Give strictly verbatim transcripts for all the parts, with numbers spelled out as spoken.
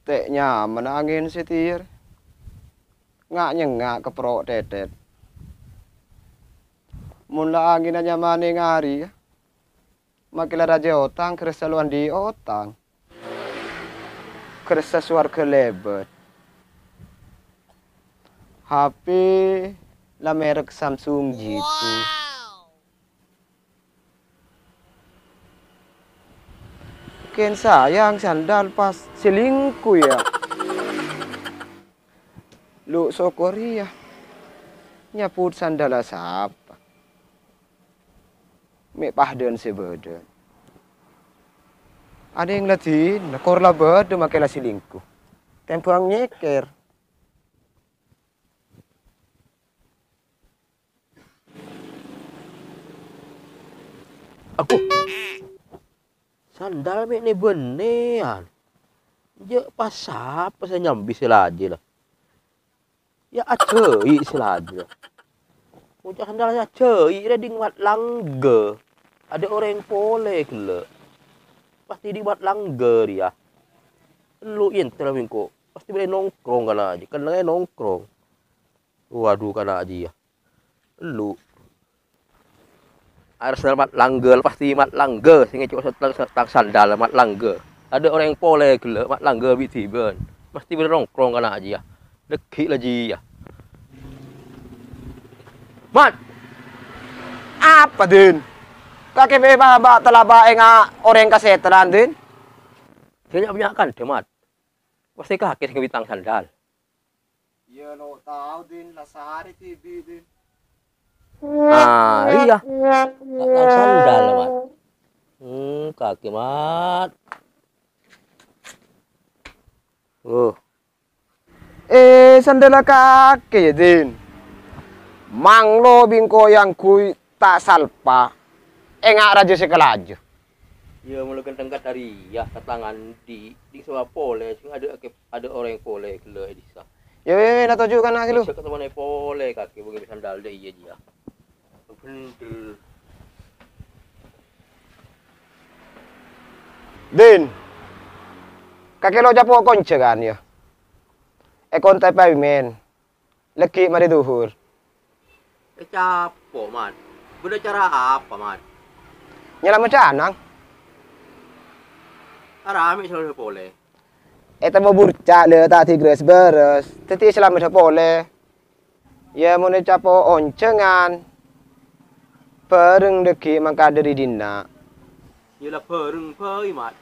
Tè' nyamana angèn sè tèyèr. Nga'-nyenga' ka pèro' tètèt. Mon la angènna nyamana ngarè, makè la rajâ otang, keressa lo andi' otang. Keressa sowarghâ lèbât. H P la merek Samsung gitu. Kèng sayang sandal pas selingkuh, ya. Lu sokor, iyâ. Nyabut sandalla sapa? Mè' padâna sè bâdâ. Adhing la dinna, kor la bâdâ makè la selingkuh. Tèmbhâng nyèkèr. Aku. Sandal mè' nè-bânnèyan. Jâ' pas sapa sè nyambi sè lajâ la? Ya ajâi sè lajâ. Ngoca' sandal sè ajâi rè ding mat langgâ. Adâ' orèng polè ghellâ'. Pastè ding mat langgâ rèya. Ellu' èntar bengko. Pastè bâdâ nongkrong kana' jiyâ. Kennengnga nongkrong. Waduh, kana' jiyâ. Ellu'. Arè sandal mat langgâ, pastè mat langgâ. Sè ngèco' tang, tang sandal mat langgâ. Adâ' orèng polè ghellâ' mat langgâ bi' dhibân. Pastè bâdâ nongkrong kana' jiyâ. Dâgghi' la jiyâ. Mat! Apa, Din? Kakè bâ-, bâ-, talaba enga' orèng kasètèlan, Din? Sè nya'-bânnya' kandhâ, Mat. Pastè kakè sè ngabitang sandal. Iyâ, lo' tao, Din, la sarè dhibi', Din. Ah, iyâ. Ta' tao sandal, Mat. Hmm, kakè, Mat. Oh. Eh, sandalla kakè, yâ, Din. Manglo bengko èangghuy ta' salpa, enga' rajâ sè kalajâ. Iyâ, molo ghânteng kadhâriyâ, tatangan dhi', dhi' sapa polè, sè adâ' akè-, adâ' orèng polè ghellâ' è dhisa. Yâ, wè, wè, la toju' kana' ghâllu. Bisa katemmonè polè, kakè bângè sandal dâ' iyâ jiyâ. Bhender. Din, kakè lo' capo' konjhângan, yâ? Èkonta' pèmèn. Lèghi' marè dhuhur. Ècapo', Mat. Bâdâ acara apa, Mat? Nyalameddhâ anang. Aramè sè polè. Ètemmo burca', lè, ta' digrès-bârès. Dhâddhi salameddhâ polè. Yâ, mon ècapo' onjhângan, bhâreng lèghi' mangkat dâri dinna'. Yâ la bhâreng bhâi, Mat.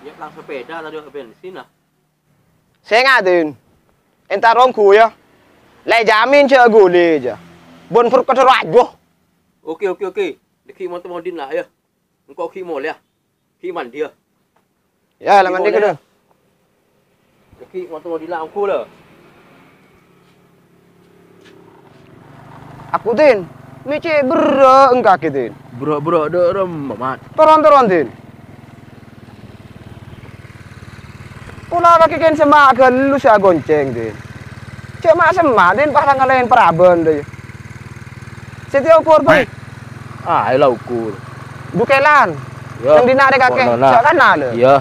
Yâ, lang sepeda tadâ' bensinna. Sènga', Din. Èntar ongghu, yâ. La èjhâmin jhâ' ghuli, jhâ'. Bân pur kadhâr ajuh. Oke, oke, oke. Lèghi' mon temmo dinna', yâ. Engko' ghi' molèya. Ghi' mandiyâ. Yâ, la mandi kadhâr. Ghi' mon temmo dinna' ongghu, la. Aku, Din, mè' cè' berrâ' engkakè, Din. Berrâ'-berrâ' dâ' remma, Mat? Toron, toron, Din. Pola kakè kèng semma' ghâllu sè agoncèng, Din. Cè' ma'-semma', Din, pas la ngalaèn parabân, Din. Sè tèya ukur, Bang. Ah, èla ukur. Dukèlan. Yâ. Nang dinna' rè kakè? Sè kana', lè. Iyâ.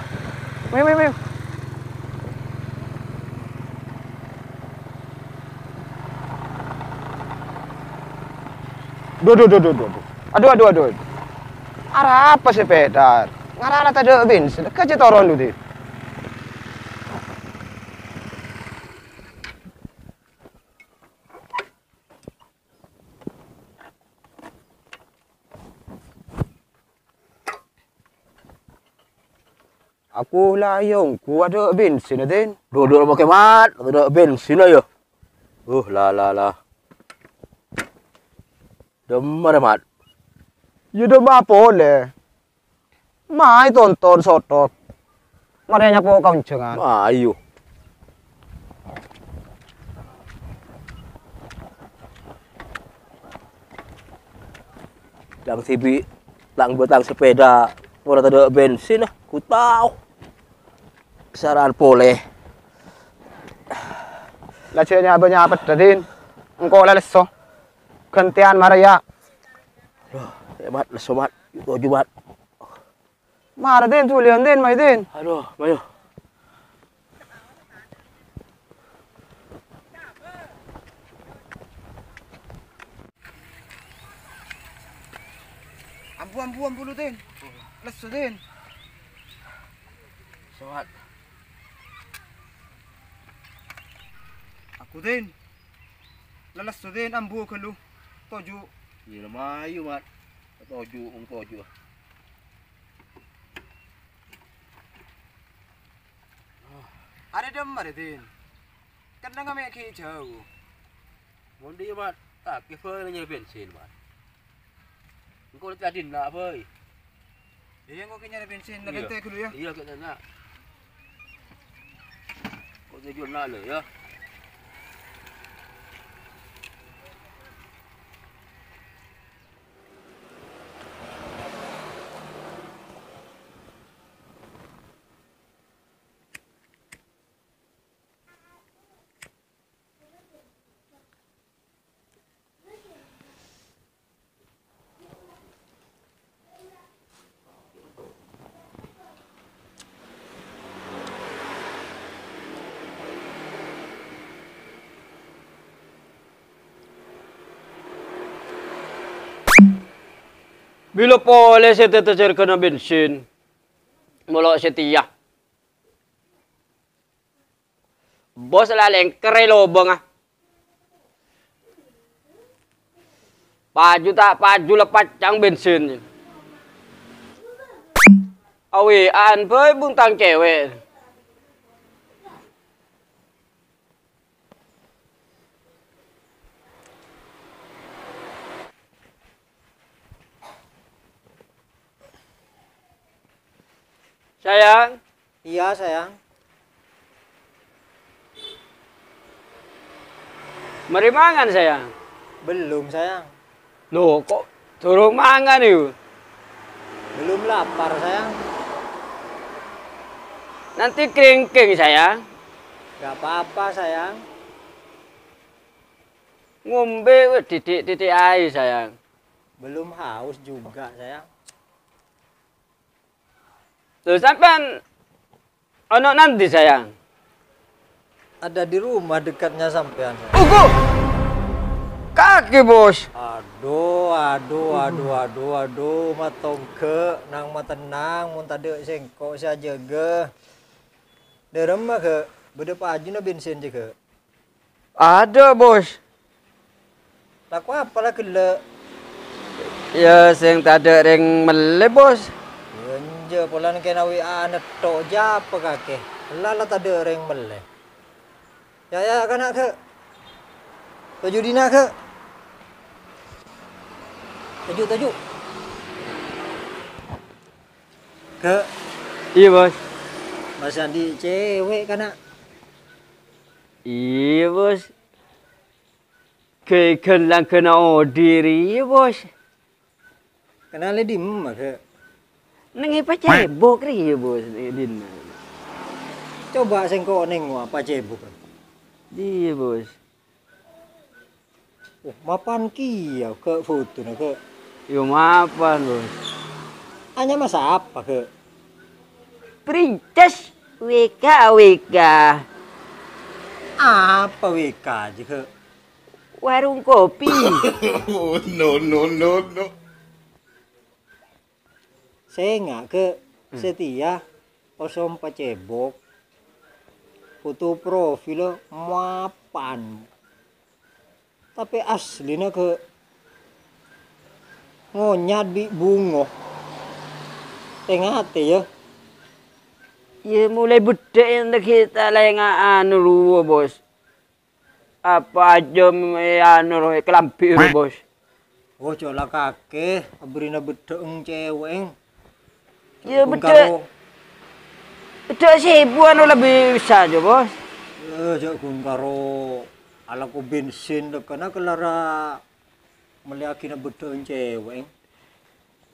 Mè', mè', mè'. Duh, duh, duh, duh, duh, duh. Adu, adu, adu, adu. Arapa sè pèdhâr? Ngarana tadâ' bensin. Ghâjâ toron, Dudi. Aku la èyongghu adâ' bensinna, Din. Dhu', dhu', mangkè, Mat. Adâ' bensinna, yâ. Uh, la, la, la. Dâmma, Mat. Yâ, dâmma polè. Mayu tonton sothot. Marè nyapo ka onjhângan. Mayu. Dâng dhibi' tang-bâtang sepeda, pora tadâ' bensinna, ghu tao. Sara'an polè. La jhâ' nyabâ-nyabâ, Din. Engko' la lesso. Ghântèyan marè, yâ. Aduh, yâ, Mat, lesso, Mat. Toju', Mat. Mara, Din, dhuliyân, Din, mayu, Din. Aduh, mayu. Buam-buam bulu, Din. Lesu, Din. Sowat. Aku, Din. Lalesso, Din, ambu ghâllu. Toju'. Iyâ, mayu, Mat. Toju', mong toju'. Arè dâmma, Din. Kennengnga mè' ghi' jhâu. Mon dhi', Mat. Kakè bhâi nyarè bensin, Mat. Engko' tadinna, bhâi. Iyâ, engko' ghi' nyarè bensin, iyâ. Nanti ghâllu, yâ. Iyâ, ghi' nanti. Engko' tujuanna, lho, yâ. Bilâ polè sè tètè jârghâna bensin, molo' satèya. Bos la lèngker è lobângnga. Paju ta' paju la paccang bensin. Awè'an bhâi bungtang cèwèk. Sayang. Iyâ, sayang. Marè mangan, sayang? Belum, sayang. Loh, kok durung mangan, yuk? Belum lapar, sayang. Nanti kerengkeng, sayang. Gak apa-apa, sayang. Ngombe, weh, titik-titik air, sayang. Belum haus juga, sayang. Loh, sampean ono nanti, sayang? Ada di rumah dekatnya sampean, sayang. Ugu! Kaki, Bos. Aduh, aduh, aduh, aduh, aduh, matongge, nang matennang, mon tadha' sengko' sè ajâgâ. Dâremma, Ghe'? Bâdâ pajuna bensin, Ghe'? Ada, Bos. Lako apa la ghellâ'? Ya, sèng tadâ' rèng mellè, Bos. Enjâ', polana kèna wè'ana tok, jâ' apa kakè. Ella la tadâ' rèng mellè. Ya, ya, kana', Ghe'. Toju' dina, Ghe'. Toju', toju'. Ghe'. Iyâ, Bos. Masè andi' cèwèk, kana'? Iyâ, Bos. Ghe' ghân-langghenna odi' rèya, Bos. Kenale dimma, Ghe'? Neng è pacèbok rèya, Bos, è dinna. Coba sengko' nengo'a pacèbok. Iyâ, Bos. Oh, mapan kèya, Ghe', fotona, Ghe'. Yo, mapan, Bos. Anyama sapa, Ghe'? Princess W K W K. Apa W K jiyâ, Ghe'? Warung kopi. Oh, no, no, no, no. Sènga', Ghe', hmm, satèya osom pacèbok. Foto profil mapan. Tapè asllina, Ghe', ngonyat bi' bungo. Tè-ngatè, yâ. Yâ, molaè beddhâ' ènta ghi' ta' laènga anu rowa, Bos. Apa ajâm è anu rowa, è kalambhi rowa, Bos? Oh, jhâ' la kakè, abherrina beddhâ'eng cèwè'eng. Yâ, ghun beddhâ'. Karo. Beddhâ' sèbuwân ola bisa, jhâ', Bos. Eh, jhâ' ghun karo alako bensin, tekana kellara mellèyaghina beddhâ'eng cèwè'eng.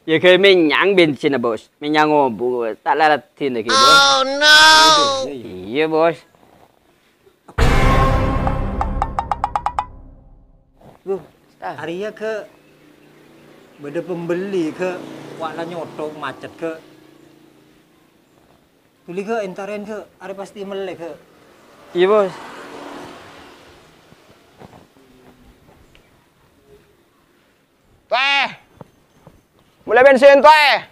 Yâ, ghâbây mènyang bensinna, Bos. Mènyang obu, ta' la raddhin lagi, Bos. Oh, no! Iyâ, Bos. Loh, ah, arèya, Ghe'. Bâdâ pembelli, Ghe'. Wa' la nyothok macet, Ghe'. Dhuli, Ghe', èntarèn, Ghe'. Arèya pastè mellè, Ghe'. Iyâ, Bos. Wah! Mellè bensin, Tèh.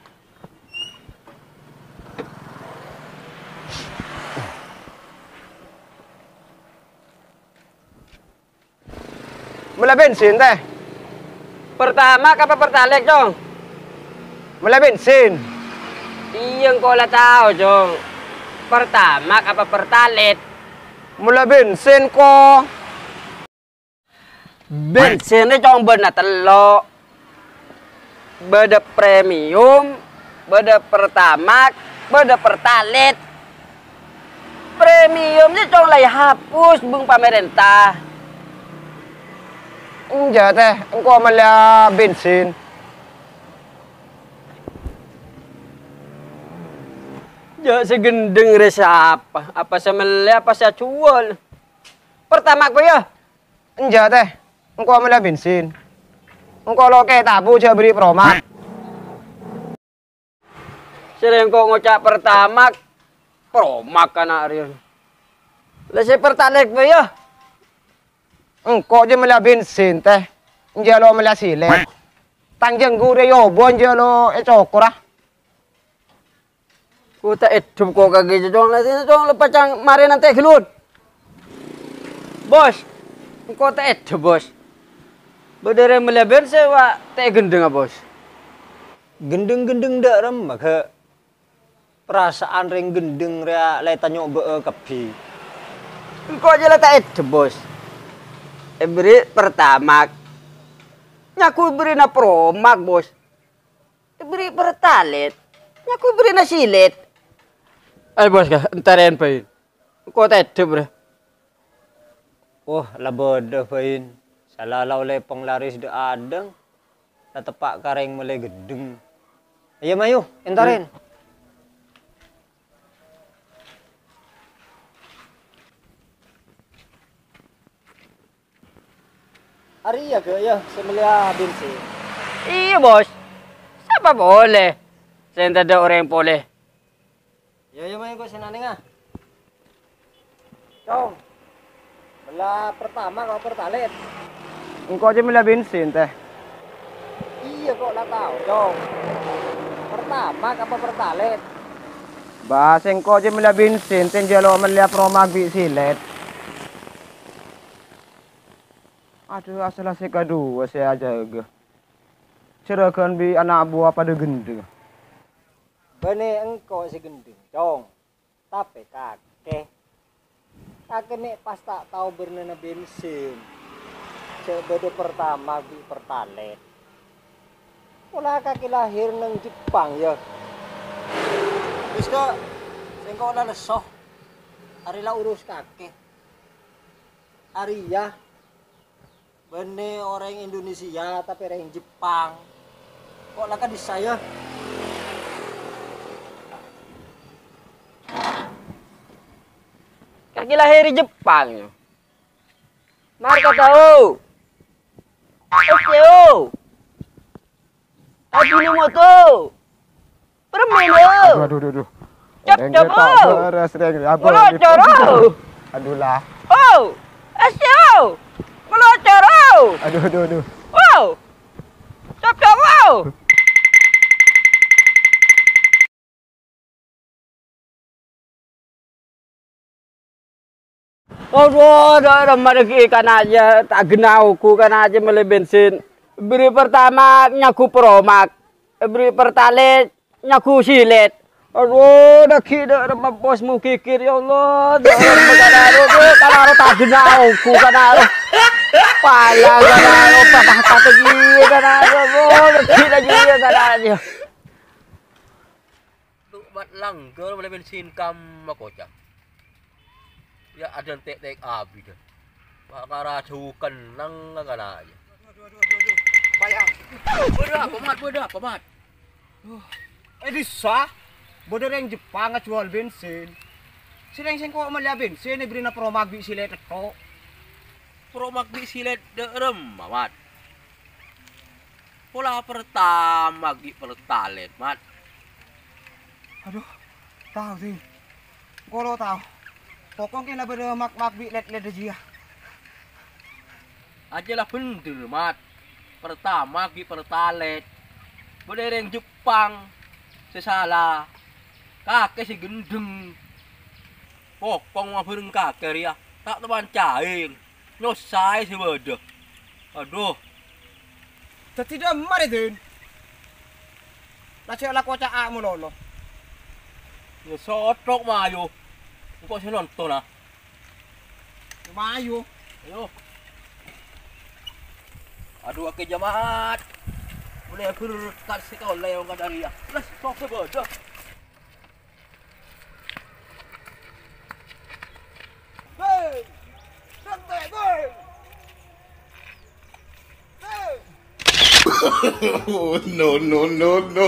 Mellè bensin, Tèh. Pertamax apa Pertalite, Cong? Mellè bensin. Iyâ, engko' la tao, Cong. Pertamax apa Pertalite? Mellè bensin, ko. Bensinna, Cong, bâdâna tello'. Bâdâ premium, bâdâ Pertamax, bâdâ Pertalite. Premium jâ, Cong, la èhapus bân pamarènta. Enjâ', Tèh, engko' mellèya bensin. Jâ' sè ghendheng rè sapa? Apa sè mellè, apa sè ajhuwâl? Pertamax, Pak, yâ? Enjâ', Tèh. Engko' mellèya bensin. Engko' lo' kè tabu jâ' bherri' Pertamax. Sèrèng ko' ngoca' Pertamax, Pertamax kana' rèya. La sè Pertalite bâi, yâ? Engko' jâ' mellèya bensin, Tèh. Enjâ' lo' mellèya silet. Tang jhângghu rèya obân jâ' lo' ècokora. Ko' ta' èdhep ko' kakè jâ, Cong. La sè, Cong, la pacang marè nantè' ghâllu. Bos, engko' ta' èdhep, Bos. Bâdâ rèng mellèya bensin, wa' ta' èghendhengnga, Bos. Ghendheng-ghendheng dâ' remma, Ghâ'? Parasa'an rèng ghendheng rèya la ètanyobâ'â kabbhi. Engko' jâ la ta' èdhep, Bos. Èbherri' Pertamax. Nyaku èbherri'na Pertamax, Bos. Èbherri' Pertalite. Nyaku èbherri'na silet. Ayo, Bos, ka, èntarèn bhâi. Engko' ta' èdhep, Bro. Oh, la bâdâ bhâi. Sala la ollè panglaris dâ'-adâ'. La teppa' ka rèng mellè ghendheng. Ayo, mayu, èntarèn. Arèya, Ghâ', yâ, sè mellèya bensin. Iyâ, Bos. Sapa polè sè èntar dâ' orèng polè? Yâ, yâ, mayu, engko' sè nanènga. Cong, mellèya Pertamax apa Pertalite? Engko' jâ mellèya bensin, Tèh. Iyâ, ko' la tao, Cong. Pertamax apa Pertalite? Bâ, sèngko' jâ mellèya bensin, Tèh, jâ lo' mellèya Pertamax bi' silet. Adhu, asalla sè kaduwâ sè ajâgâ. Jhurâghân bi' ana' buwâ padâ ghendheng. Bânnè engko' sè ghendheng, Cong. Tapè kakè, kakè mè' pas ta' tao bârnana bensin. Jâ' bâdâ Pertamax bi' Pertalite. Pola kakè lahèr neng Jepang, yâ. Wis, Kak. Sèngko' la lesso. Arè la urus kakè. Arèya. Bânnè orèng Indonesia, tapè orèng Jepang. Ko' la ka'dissa, yâ? Kakè lahèr è Jepang, yâ? Marka tao. Esse o. Ajinomoto. Permen, o. Aduh, aduh, aduh, aduh. Cap, Rèng cap, ta' o. Bârâs, Rèng. Apa Melocor, gitu? O. Aduh lah. O. Esse o. Melocor, o. Aduh, aduh, aduh. O. Cap, cap, o. Adhu, adhu, adhu, marè ghi' kana' jâ, ta' ghenna ongghu kana' jâ mellè bensin. Bherri' Pertamax nyagu Pertamax, bherri' Pertalite nyagu silet. Adhu, dâggi' dâ' remma bos mugigir, ya Allah. Dâ' remma kana' ro, dâ' kana' ro ta' ghenna ongghu kana' ro. Pala kana' ro, patah patah ghi' kana' ro, dâggi' dâggi' kana' jâ. Lu' mat langghâr mellè bensin kamma koca'. Ya, adân tek-tek abit, dâ. Wa' kara jhâ' kennang kana' jâ. Aduh, aduh, aduh, aduh. Bayang. Bâdâ apa, Mat? Bâdâ apa, Mat? Uh, è dissa, bâdâ rèng Jepang ajhuwâl bensin. Sèrèng sèngko' mellèya bensin èbherri'na Pertamax bi' silet tètto'. Pertamax bi' silet dâ' remma, Mat? Pola Pertamax bi' Pertalite, Mat. Adhu, tao, Ding. Kolo tao. Pokok kèng la bâdâ mak-mak bi' let-let jiyâ. Ajâ la bhendher, Mat. Pertamax bi' Pertalite. Bâdâ orèng Jepang sè sala, kakè sè ghendheng, pokong mabhâreng kakè rèya, ta' toman caèng, nyosaè sè bâdâ. Adhu. Dhâddhi dâ' emma rè, Din? La jhâ' la koca'a malolo. Ya sothok, mayu. Engko' sè nonton, ah. Mayu. Ayo. Adhu, akè jemaat. Molaè berkat sè kaulâ wong kadhâriyâ. Lah, sok sè bâdâ. Hei! Santai, hei! Hei! Oh, no, no, no, no.